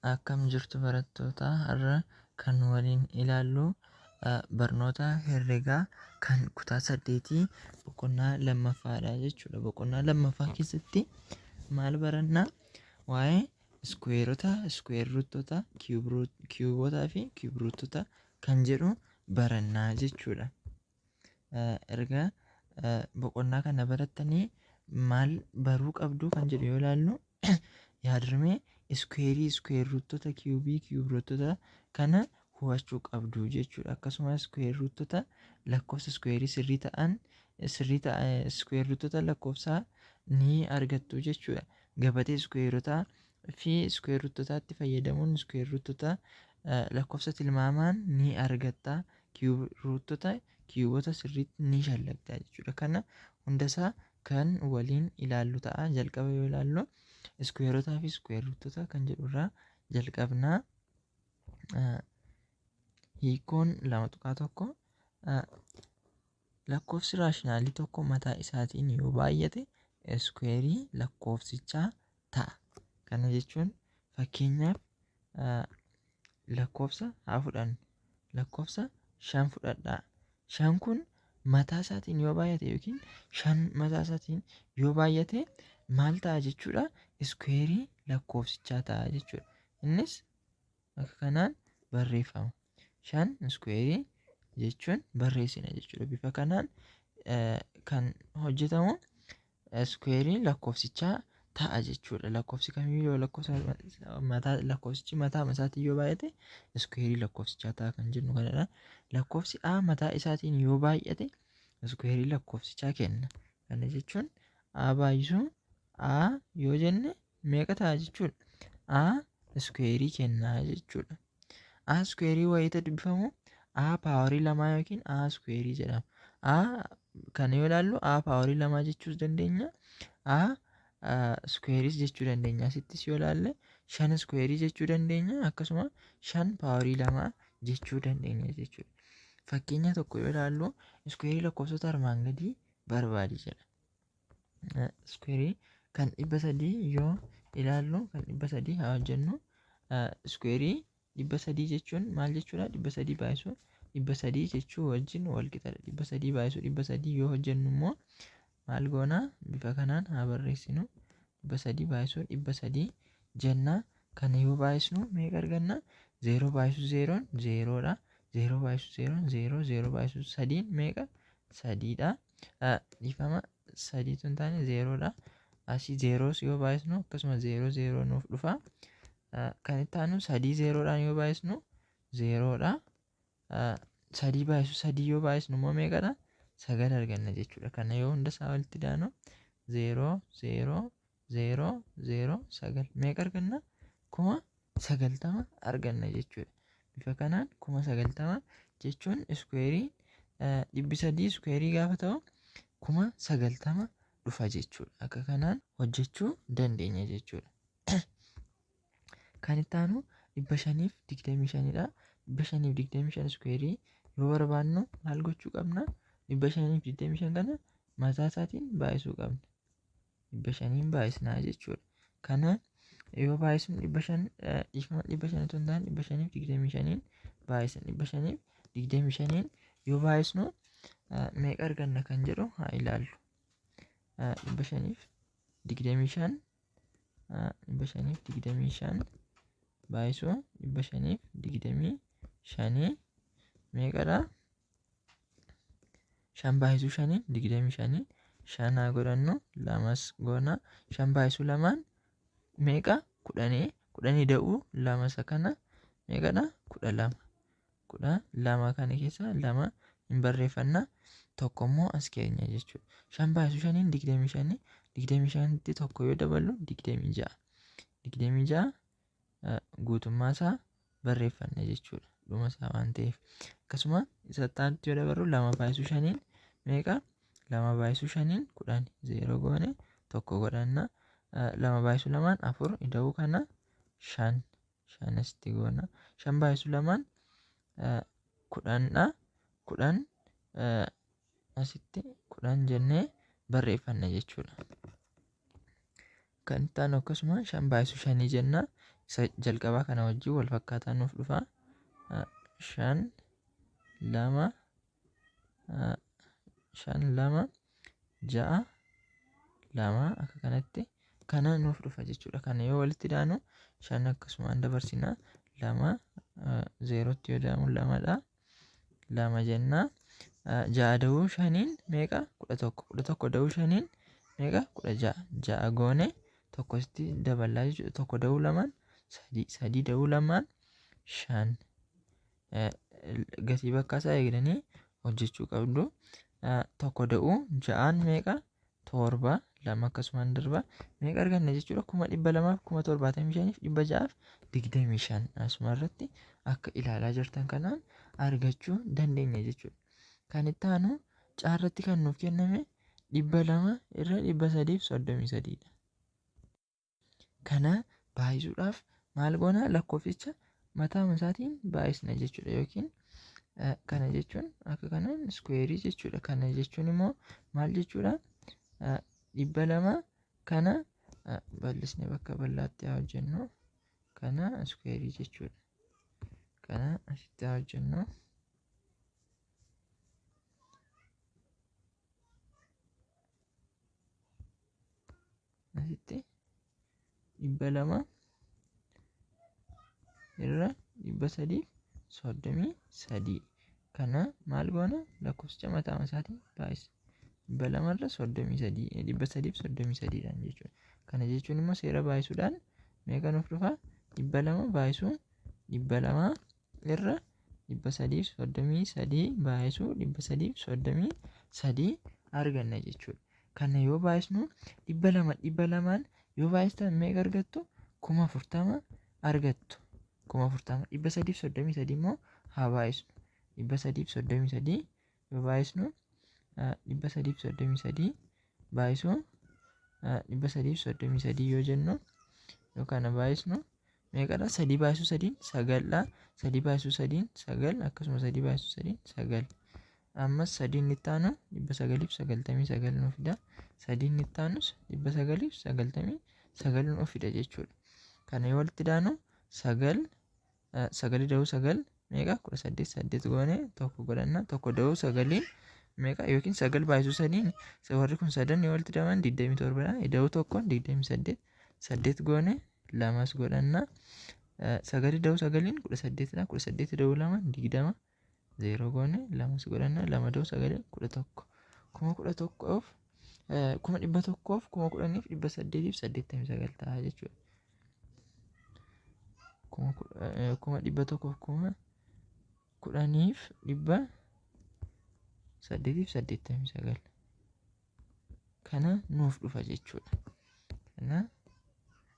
Akkam jirtu barattoota? Har'a kan waliin ilaallu barnoota herregaa kan kutaa 8 boqonnaa lammaffaadha jechuudha. Boqonnaa lammaffaa keessatti maal barannaa? Waa'ee iskuweerota, iskuweer ruuttota, kiyuubotaa fi kiyuub ruuttota kan jedhu barannaa jechuudha. Erga boqonnaa kana barattanii maal baruu qabdu kan jedhu yoo ilaallu, yaadrimee iskuweerii, iskuweer ruuttota, kiyuubii, kiyuub ruuttota kana hubachuu qabdu jechuudha. Akkasumas iskuweer ruuttota lakkoofsa iskuweerii sirrii ta'an sirrii ta'an iskuweer ruuttota lakkoofsaa ni argattu jechuudha. Gabatee iskuweerotaa fi iskuweer ruuttotaatti fayyadamuun iskuweer ruuttota lakkoofsa tilmaamaan ni argatta. Kiyuub ruuttota kiyuubota sirriitti ni shallagda jechuudha. Kana hundasaa kan waliin ilaallu ta'a. Jalqaba yoo ilaallu iskuweerotaa fi iskuweer ruuttota kan jedhurraa jalqabnaa. Hiikoon 2.1 lakkoofsi raashinaalii tokko mataa isaatiin yoo baay'ate iskuweerii lakkoofsichaa ta'a. Kana jechuun fakkeenyaaf lakkoofsa haa fudhannu. Lakkoofsa 5 fudhadhaa. 5 kun mataa isaatiin yoo baay'ate yookiin 5 mataa isaatiin yoo baay'ate maal ta'a jechuudha? Iskuweerii lakkoofsichaa ta'a jechuudha. Innis akka kanaan barreeffama. 5 iskuweerii jechuun barreessina jechuudha. Bifa kanaan kan hojjetamu iskuweerii lakkoofsichaa ta'a jechuudha. Lakkoofsi kamiyyuu yoo lakkoofsa mataa lakkoofsichi mataa isaatiin yoo baay'ate iskuweerii lakkoofsichaa ta'a kan jennu kanadha. Lakkoofsi A mataa isaatiin yoo baay'ate iskuweerii lakkoofsichaa kenna. Kana jechuun A baay'isuu A yoo jenne meeqa ta'a jechuudha? A iskuweerii kennaa jechuudha. A iskuweerii wayita dubbifamu A paawarii 2 yookiin A iskuweerii jedhama. A kana yoo ilaallu A paawarii 2 jechuus dandeenya. A iskuweeriis jechuu dandeenya. Asittis yoo ilaalle 5 iskuweerii jechuu dandeenya. Akkasuma 5 paawarii 2 jechuu dandeenya jechuudha. Fakkeenya tokko yoo ilaallu iskuweerii lakkoofsota armaan gadii barbaadi jedha. Iskuweerii kan 300 yoo ilaallu kan 300 haa hojjennu. Iskuweerii 300 jechuun maal jechuudha? 300 baay'isuu 300 jechuu wajjin wal qixadha. 300 baay'isuu 300 yoo hojjennu immoo maal goona? Bifa kanaan haa barreessinu. 300 baay'isuu 300 jenna. Kana yoo baay'isnu meeqa arganna? 0 baay'isuu 0 0dha. 0 baay'isuu 0 0, 0 baay'isuu 3 meeqa? 3dha. Dhiifama, 3tu hin taane 0dha. Asii 0s yoo baay'isnu akkasuma 0 0 nuuf dhufa. Kan itti aanu 3 0dhaan yoo baay'isnu 0dha. 3 baay'isuu 3 yoo baay'isnu immoo meeqadha? 9 arganna jechuudha. Kana yoo hunda isaa walitti daanu 0 0 0 0 9 meeqa arganna? 90,000 arganna jechuudha. Bifa kanaan 90,000 jechuun iskuweerii 300 iskuweerii gaafa ta'u 90,000 dhufa jechuudha. Akka kanaan hojjechuu dandeenya jechuudha. Kan itti aanu 525dha. 525 iskuweerii yoo barbaannu maal gochuu qabna? 525 kana mataa isaatiin baay'isuu qabna. 500n baay'isnaa jechuudha. Kana yoo baay'isnu 500, dhiifama, 500 otoo hin taane 525n baay'isna. 525n yoo baay'isnu meeqa arganna kan jedhu haa ilaallu. 525, 525 baay'isuu 525 meeqadha? 5 baay'isuu 5 25, 5 haa godhannu, lamas goona. 5 baay'isuu 2n meeqa? 10. 10 da'uu 2 isa kana meeqadha? 12. 12 kana keessa 2 hin barreeffanna, tokko immoo as keenya jechuudha. 5 baay'isuu 5 25, 25tti 1 yoo daballu 26. 26 guutummaa isaa barreeffanna jechuudha. Dhuma isaa waan ta'eef. Akkasuma isa itti yoo dabarru 2 baay'isuu 5 meeqa? 2 baay'isuu 5 10, 0 goone 1 godhanna. 2 baay'isuu 2 4, ida'uu kana 5, 5 asitti goona. 5 baay'isuu 2 10dha. 10 asitti 10 jennee barreeffanna jechuudha. Kan itti aanu akkasuma 5 baay'isu 5 jenna. Isa jalqabaa kana wajjin wal fakkaataa nuuf dhufa. 5 2 5 2 6 2 akka kanatti kana nuuf dhufa jechuudha. Kana yoo walitti daanu 5 akkasumaan dabarsina. 2 0tti yoo daamu 2dha. 2 jenna. 6 da'uu 5 meeqa? 11. 11 da'uu 5 meeqa? 16. 6 goone tokkotti daballaa jechuudha. 1 da'uu 2 3. 3 da'uu 2 5. Gatii bakka isaa eegdanii hojjechuu qabdu. 1 da'uu 6 meeqa? 7. 2 akkasumaan darba. Meeqa arganna jechuudha? 275,625 asuma irratti akka ilaalaa jirtan kanaan argachuu dandeenya jechuudha. Kan itti aanu caarratti kan nuuf kenname 200 irra 333 dha. Kana baay'isuudhaaf maal goona? Lakkoofsicha mataa isaatiin baay'isna jechuudha. Yookiin kana jechuun akka kanaan iskuweerii jechuudha. Kana jechuun immoo maal jechuudha? 200 kana bal'isnee bakka bal'aatti haa hojjennu. Kana iskuweerii jechuudha. Kana asitti haa hojjennu. Asitti 200 irra 333 kana maal goona? Lakkoofsicha mataa isaatiin baay'isna. 200 irra 33 333 dhaan jechuudha. Kana jechuun immoo seera baay'isuudhaan meeqa nuuf dhufa? 200 baay'isuu 200 irra 333 baay'isuu 333 arganna jechuudha. Kana yoo baay'isnu 200 200 yoo baay'istan meeqa argattu? 40,000 argattu. 40,000 333 immoo haa baay'isnu. 333 yoo baay'isnu 333 baay'isuu 333 yoo jennu yoo kana baay'isnu meeqadha? 3 baay'isuu 3 9dha. 3 baay'isuu 3 9 akkasuma 3 baay'isuu 3 9. Ammas 3 inni itti aanu 999 nuuf fida. 3 inni itti aanus 999 nuuf fida jechuudha. Kana yoo walitti daanu 9 9 da'uu 9 meeqa? 18 8 goone 1 godhanna. 1 da'uu 9 meeqa? Yookiin 9 baay'isuu 3 warri kun sadan yoo walitti dabalan 27 dha. Da'uu 1 28 8 goone 2 godhanna. 9 da'uu 9 18 dha. 18 da'uu 2 20 0 goone 2 godhanna. 2 da'uu 9 11 11,000 110,10889 ta'a jechuudha. 110,889 kana nuuf dhufa jechuudha. Kana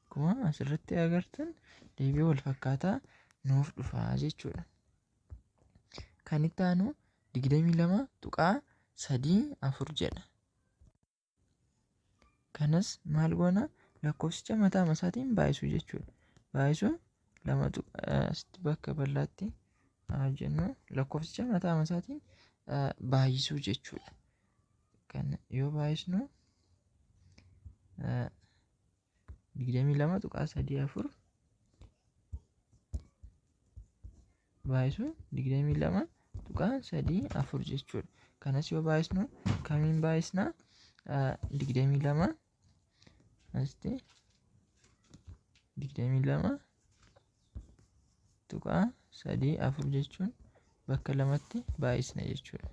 akkuma asirratti agartan deebii wal fakkaataa nuuf dhufa jechuudha. Kan itti aanu 22.34 jedha. Kanas maal goona? Lakkoofsicha mataa isaatiin baay'isuu jechuudha. Baay'isuu 2 asitti bakka bal'aatti haa hojjennu. Lakkoofsicha mataa isaatiin baay'isuu jechuudha. Kana yoo baay'isnu 22.34 baay'isuu 22.34 jechuudha. Kanas yoo baay'isnu kamiin baay'isna? 22 asitti 22.34 jechuun bakka lamatti baay'isna jechuudha.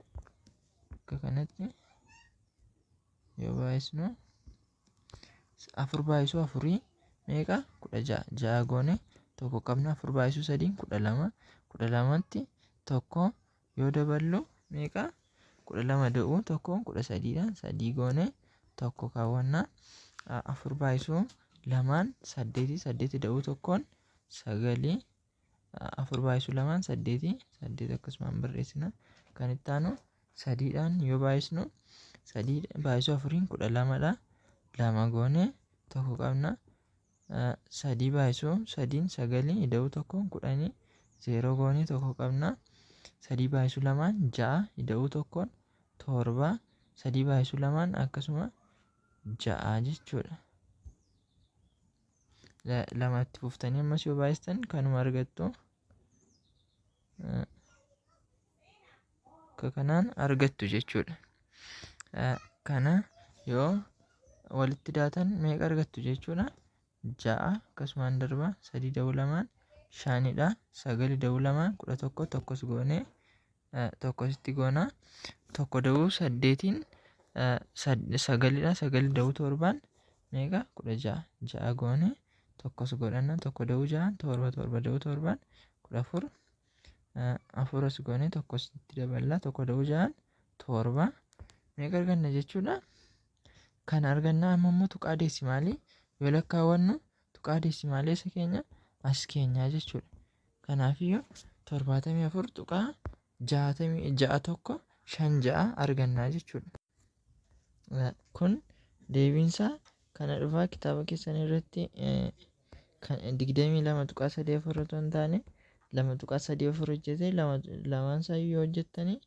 Bakka kanatti yoo baay'isnu 4 baay'isuu 4 meeqa? 16 6 goone 1 qabna. 4 baay'isuu 3 12 12tti 1 yoo daballu meeqa? 12 da'uu 1 13 dha. 3 goone 1 kaawwanna. 4 baay'isuu 2 8 8 da'uu 1 9 4 baay'isuu 2 8 8 akkasumaan barreessina. Kan itti aanu 3 dhaan yoo baay'isnu 3 baay'isuu 4 12 dha. 2 goone 1 qabna. 3 baay'isuu 3 9 ida'uu 1 10 0 goone 1 qabna. 3 baay'isuu 2 6 ida'uu 1 7 3 baay'isuu 2 akkasuma 6 jechuudha. Lamatti fuftanii ammas yoo baay'istan kanuma argattu. Akka kanaan argattu jechuudha. Kana yoo walitti daatan meeqa argattu jechuudha? 6 akkasumaan darba 3 da'uu 2 5dha. 9 da'uu 2 11 tokkos goonee tokkositti goona. 1 da'uu 8 9dha. 9 da'uu 7 meeqa? 16. 6 goone tokkos godhanna. 1 da'uu 6 7 7 da'uu 7 14. 4 goone tokkositti daballa. 1 da'uu 6 7 meeqa arganna jechuudha? Kana arganna. Amma immoo tuqaa deesimaalii yoo lakkaawwannu tuqaa deesimaalii isa keenya as keenyaa jechuudha. Kanaafiyyuu 74.61 56 argannaa jechuudha. Kun deebiinsaa kana dhufaa kitaaba keessan irratti 22.34 otoo hin taane 2.34 hojjete lamaan isaa yoo hojjettanii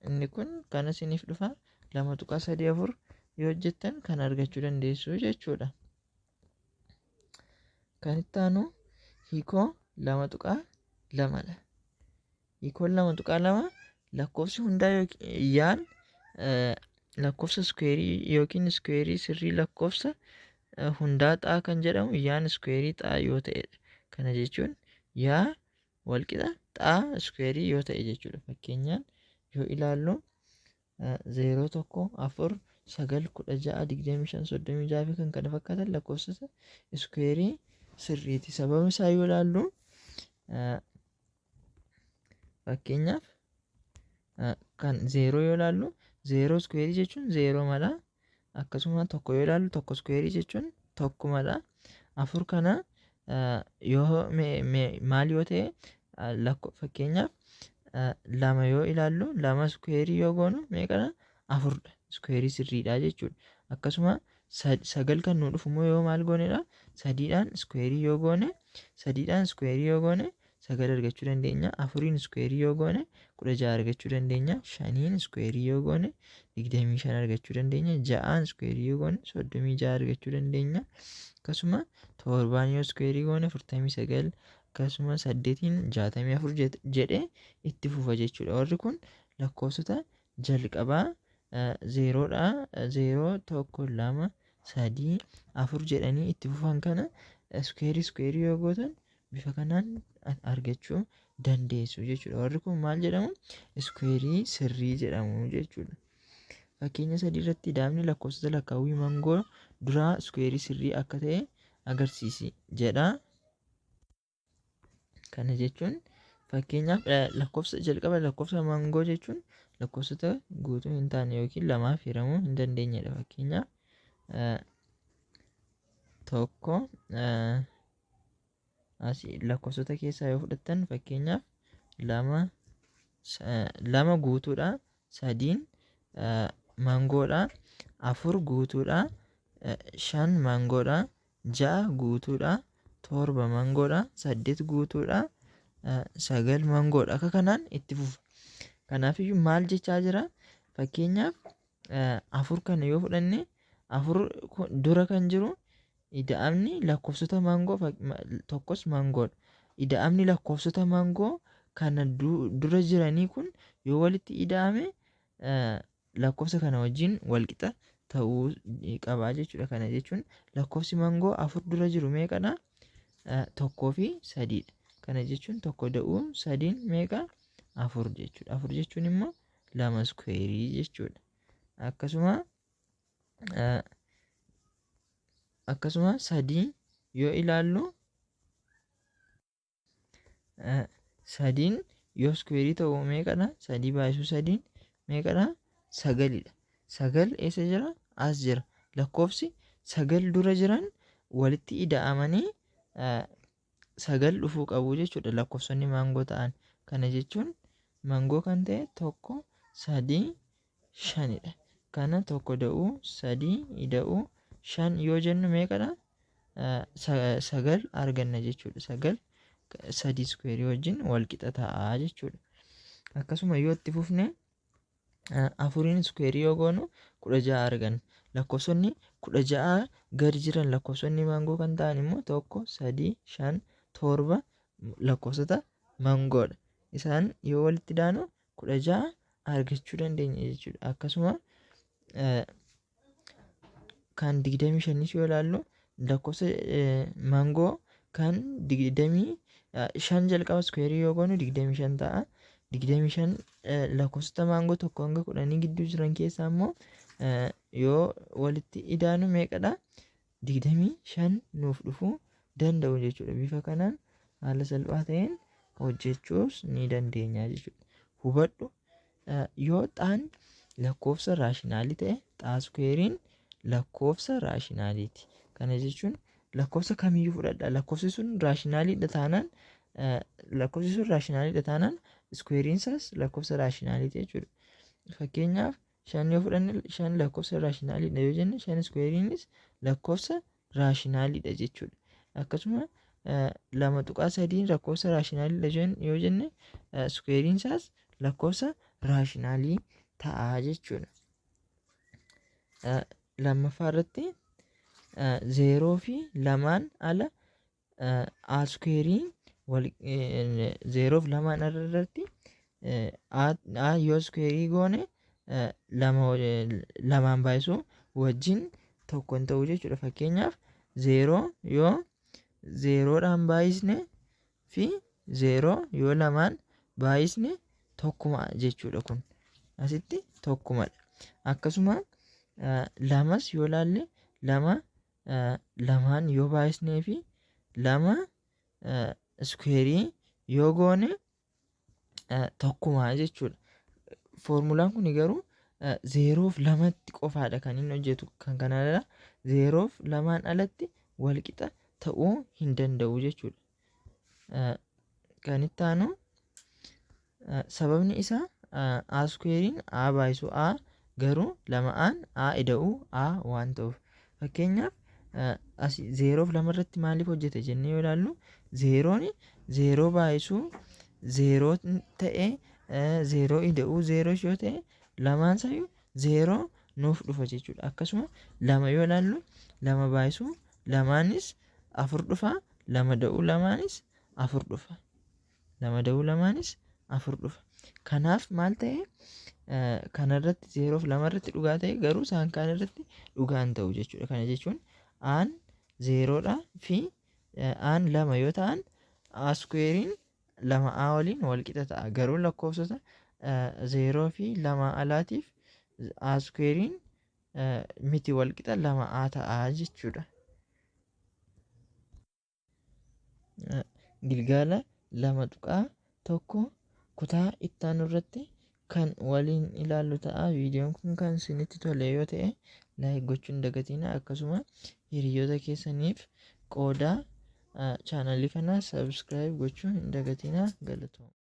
inni kun kana isiniif dhufa. 2.34 yoo hojjettan kan argachuu dandeessu jechuudha. Kan itti aanu hiikoo 2.2 dha. Hiikoon 2.2 lakkoofsi hundaa yaan lakkoofsa iskuweerii yookiin iskuweerii sirrii lakkoofsa hundaa xaa kan jedhamu yaan iskuweerii xaa yoo ta'edha. Kana jechuun yaa walqixa xaa iskuweerii yoo ta'e jechuudha. Fakkeenyaan yoo ilaallu 0 1 4 9 16 25 36 fi kan kana fakkaatan lakkoofsota iskuweerii sirriiti. Sababni isaa yoo ilaallu fakkeenyaaf kan 0 yoo ilaallu 0 iskuweerii jechuun 0 mala. Akkasuma 1 yoo ilaallu 1 iskuweerii jechuun 1 mala. 4 kana yoo maal yoo ta'e fakkeenyaaf 2 yoo ilaallu 2 iskuweerii yoo goonu meeqadha? 4 dha. Iskuweerii sirriidha jechuudha. Akkasuma 9 kan nu dhufu immoo yoo maal goonedha? 3dhaan iskuweerii yoo goone 3dhaan iskuweerii yoo goone 9 argachuu dandeenya. 4n iskuweerii yoo goone 16 argachuu dandeenya. 5n iskuweerii yoo goone 25 argachuu dandeenya. 6n iskuweerii yoo goone 36 argachuu dandeenya. Akkasuma 7n yoo iskuweerii goone 49 akkasuma 8n 64 jedhee itti fufa jechuudha. Warri kun lakkoofsota jalqabaa 0dha. 0 1 2 3 4 jedhanii itti fufan kana iskuweerii iskuweerii yoo gootan bifa kanaan argachuu dandeessu jechuudha. Warri kun maal jedhamu? Iskuweerii sirrii jedhamu jechuudha. Fakkeenya 3 irratti daa'imni lakkoofsota lakkaawwii mangoo duraa iskuweerii sirrii akka ta'e agarsiisi jedha. Kana jechuun fakkeenyaaf lakkoofsa jalqaba lakkoofsa mangoo jechuun lakkoofsota guutuu hin taane yookiin lamaaf hiramuu hin dandeenyedha. Fakkeenyaaf tokko asii lakkoofsota keessaa yoo fudhattan fakkeenyaaf 2 guutuudha, 3 mangoodha, 4 guutuudha, 5 mangoodha, 6 guutuudha, 7 mangoodha, 8 guutuudha, 9 mangoodha. Akka kanaan itti fufa. Kanaafiyyuu maal jechaa jira? Fakkeenyaaf 4 kana yoo fudhanne 4 dura kan jiru ida'amni lakkoofsota mangoo tokkos mangoodha. Ida'amni lakkoofsota mangoo kana dura jiranii kun yoo walitti ida'ame lakkoofsa kana wajjin walqixa ta'uu qaba jechuudha. Kana jechuun lakkoofsi mangoo 4 dura jiru meeqadha? 1 fi 3dha. Kana jechuun 1 da'uu 3 meeqa? 4 jechuudha. 4 jechuun immoo 2 iskuweerii jechuudha. Akkasuma 3 yoo ilaallu 3 yoo iskuweerii ta'u meeqadha? 3 baay'isuu 3 meeqadha? 9dha. 9 eessa jira? As jira. Lakkoofsi 9 dura jiran walitti ida'amanii 9 dhufuu qabu jechuudha. Lakkoofsonni mangoo ta'an. Kana jechuun mangoo kan ta'e 1 3 5dha. Kana 1 da'uu 3 ida'uu 5 yoo jennu meeqadha? 9 arganna jechuudha. 9 3 iskuweerii wajjin walqixa ta'a jechuudha. Akkasuma yoo itti fufne 4 iskuweerii yoo goonu 16 arganna. Lakkoofsonni 16 gadi jiran lakkoofsonni mangoo kan ta'an immoo 1, 3, 5, 7 lakkoofsota mangoodha. Isaan yoo walitti daanu 16 argachuu dandeenya jechuudha. Akkasuma kan 25 yoo ilaallu lakkoofsa mangoo kan 25 jalqaba iskuweerii yoo goonu 25 ta'a. 25 lakkoofsota maangoo 1 hanga 10 gidduu jiran keessaa immoo yoo walitti idaanu meeqadha? 25 nuuf dhufuu danda'u jechuudha. Bifa kanaan haala salphaa ta'een hojjechuus ni dandeenya jechuudha. Hubadhu, yoo xaan lakkoofsa raashinaalii ta'e xaa iskuweeriin lakkoofsa raashinaaliiti. Kana jechuun lakkoofsa kamiyyuu fudhadha. Lakkoofsi sun raashinaaliidha taanaan lakkoofsi sun raashinaaliidha taanaan iskuweeriin isaas lakkoofsa raashinaaliiti jechuudha. Fakkeenyaaf 5 yoo fudhanne 5 lakkoofsa raashinaaliidha yoo jenne 5 iskuweeriinis lakkoofsa raashinaaliidha jechuudha. Akkasuma 2.3 lakkoofsa raashinaaliidha yoo jenne iskuweeriin isaas lakkoofsa raashinaalii ta'a jechuudha. Lammaffaa irratti 0 fi 2 ala a iskuweeriin 0 fi 2 ala irratti a yoo iskuweerii goone 2 baay'isuu wajjin 1 hin ta'u jechuudha. Fakkeenyaaf 0 yoo 0dhaan baay'isne fi 0 yoo 2 baay'isne tokkuma jechuudha. Kun asitti tokkumadha. Akkasuma 2s yoo ilaalle 2 2 yoo baay'isnee fi 2 iskuweerii yoo goone tokkuma jechuudha. Foormulaan kun garuu 0 fi 2tti qofaadha kan inni hojjetu. Kan kanaan ala 0 fi 2 alatti walqixa ta'uu hin danda'u jechuudha. Kan itti aanu sababni isaa a iskuweeriin a baay'isuu a garuu 2aan a ida'uu a waan ta'uuf. Fakkeenyaaf 0 fi 2 irratti maaliif hojjete jennee yoo ilaallu 0n 0 baay'isuu 0 ta'e 0 ida'uu 0 yoo ta'e lamaan isayyuu 0 nuuf dhufa jechuudha. Akkasuma 2 yoo ilaallu 2 baay'isuu 2nis 4 dhufa, 2 da'uu 2nis 4 dhufa. 2 da'uu 2nis 4 dhufa. Kanaaf maal ta'e kanarratti 0 fi 2 irratti dhugaa ta'e garuu isaan kaan irratti dhugaa hin ta'u jechuudha. Kana jechuun aan 0dha fi aan 2 yoo ta'an a iskuweeriin 2a waliin walqixa ta'a. Garuu lakkoofsota 0 fi 2 alaatiif a iskuweeriin miti walqixa 2a ta'a jechuudha. Gilgaala 2.1 kutaa itti aanu irratti kan waliin ilaallu ta'a. Viidiyoon kun kan isinitti tole yoo ta'e laayik gochuu hin dagatinaa. Akkasuma hiriyoota keessaniif qoodaa. Chaanalii kana sabskiraayib gochuu hin dagatinaa. Galatooma.